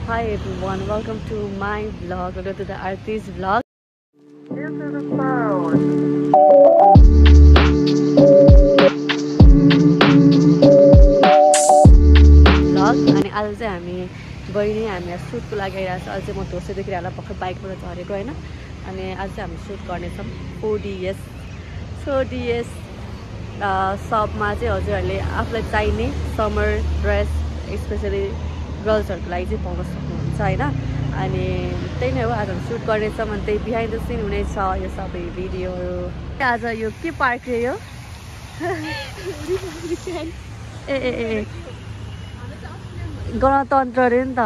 Hi everyone, welcome to my vlog, or to the artist vlog. अनि आज चाहिँ हामी बहिनी हामीलाई सुटको लागि आइरहेको छ। अझै म धोसेदेखि हामीलाई भर्खर बाइकबाट झरेको होइन। अनि आज चाहिँ हामी सुट गर्नेछौँ 4DS सपमा चाहिँ हजुरहरूले आफूलाई चाहिने समर ड्रेस स्पेसली गर्ल्सहरूको लागि चाहिँ पाउन सक्नुहुन्छ होइन। अनि त्यही नै हो, आज हामी सुट गर्नेछौँ। अनि त्यही बिहाइन्ड द सिन हुनेछ यो सबै भिडियोहरू। आज यो के पार्क रे यो ए गणतन्त्र अरे नि त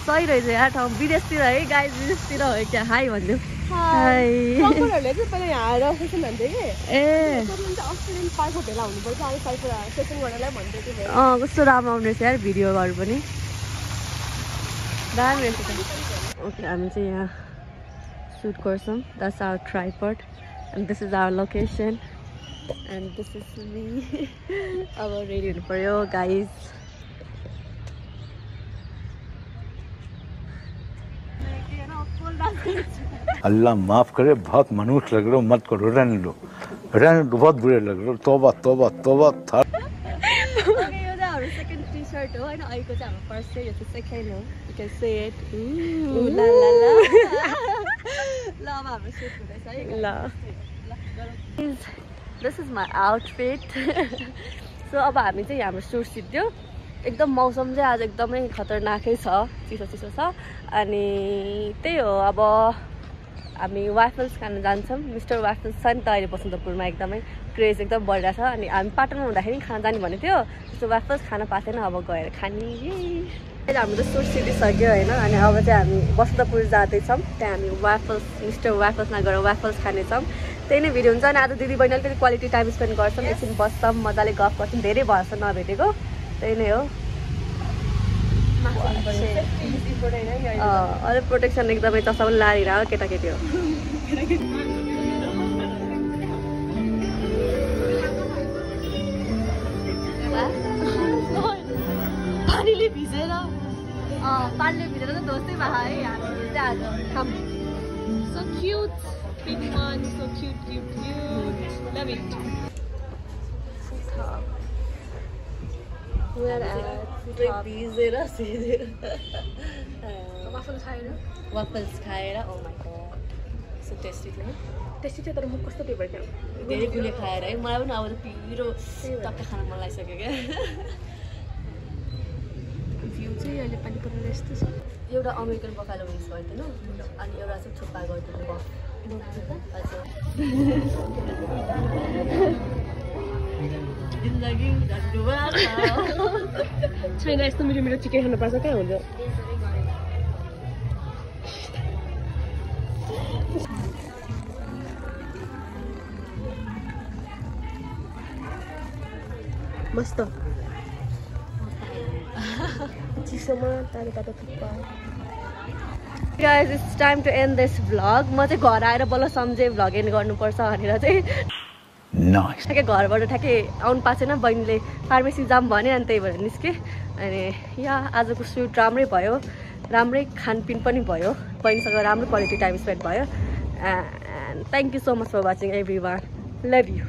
सही रहेछ यार ठाउँ। विदेशतिर है गाई, विदेशतिर हो क्या? हाई भनिदिउँ। कस्तो राम्रो आउने रहेछ यार भिडियोहरू पनि दामी रहेछ। ओके, हामी चाहिँ यहाँ सुट गर्छौँ। That's our tripod and this is our location and this is me. अब रेडी हुनु पर्यो गाइज। अल्लाह माफ करे, बहुत मनुष्य लग रहे हो, मत करो, रहने दो, बहुत बुरे लग रहे हो। तौबा तौबा तौबा था। यो चाहिँ हाम्रो सेकेन्ड टी सर्ट हो होइन। अहिलेको चाहिँ हाम्रो फर्स्ट चाहिँ यो चाहिँ सेकेन्ड हो। You can say it. ल अब हाम्रो सुट हुँदैछ है ल। This is my outfit. So अब हामी चाहिँ हाम्रो सुट सिद्धियो। एकदम मौसम चाहिँ आज एकदमै खतरनाकै छ, चिसो चिसो छ। अनि त्यही हो, अब हामी वाफल्स खान जान्छौँ। मिस्टर वाफल्स छ नि त अहिले बसन्तपुरमा, एकदमै क्रेज एकदम बढिरहेको छ। अनि हामी पाटनमा हुँदाखेरि खान जाने भनेको थियो, त्यस्तो वाफल्स खान पाएको थिएन। अब गएर खाने अहिले हाम्रो त सुट सिधिसक्यो होइन। अनि अब चाहिँ हामी बसन्तपुर जाँदैछौँ। त्यहाँ हामी वाफल्स मिस्टर वाफल्समा गएर वाफल्स खानेछौँ। त्यही नै भिडियो हुन्छ। अनि आज दिदी बहिनीले त्यति क्वालिटी टाइम स्पेन्ड गर्छौँ, एकछिन बस्छौँ, मजाले गफ गर्छौँ। धेरै भएछ नभेटेको, त्यही नै हो। अलिक प्रोटेक्सन एकदमै चस्मा पनि लागिरहेको केटाकेटी हो। पानीले भिजेर त दोस्तै भए है हामी भिज्दै आज। So cute, big one, so cute, love it. Waffles खाएर ओ माई गॉड सो टेस्टी थियो। टेस्टी थियो तर म कस्तो पेपर थियो धेरै गुले खाएर है। मलाई पनि अब पिरो टक्क खान मन लागिसक्यो क्या। भ्यू चाहिँ अहिले पानी पर्ने यस्तो छ। एउटा अमेरिकन बफालो विङ्स गरिदिनु अनि एउटा चाहिँ थुक्पा गरिदिनु बफ। छैन यस्तो मिठो मिठो चिकन खानुपर्छ, कहाँ हुन्छ? मस्त चिसोमा तातो तातो thukpa. Guys, it's time to end this vlog. म चाहिँ घर आएर बल्ल सम्झेँ भ्लग एन्ड गर्नुपर्छ भनेर चाहिँ। ठ्याक्कै घरबाट ठ्याक्कै आउनु पाएको छैन, बहिनीले फार्मेसी जाम भन्यो अनि त्यही भएर निस्केँ। अनि यहाँ आजको सुट राम्रै भयो, राम्रै खानपिन पनि भयो, बहिनीसँग राम्रो क्वालिटी टाइम स्पेन्ड भयो। And thank you so much for watching everyone, love you.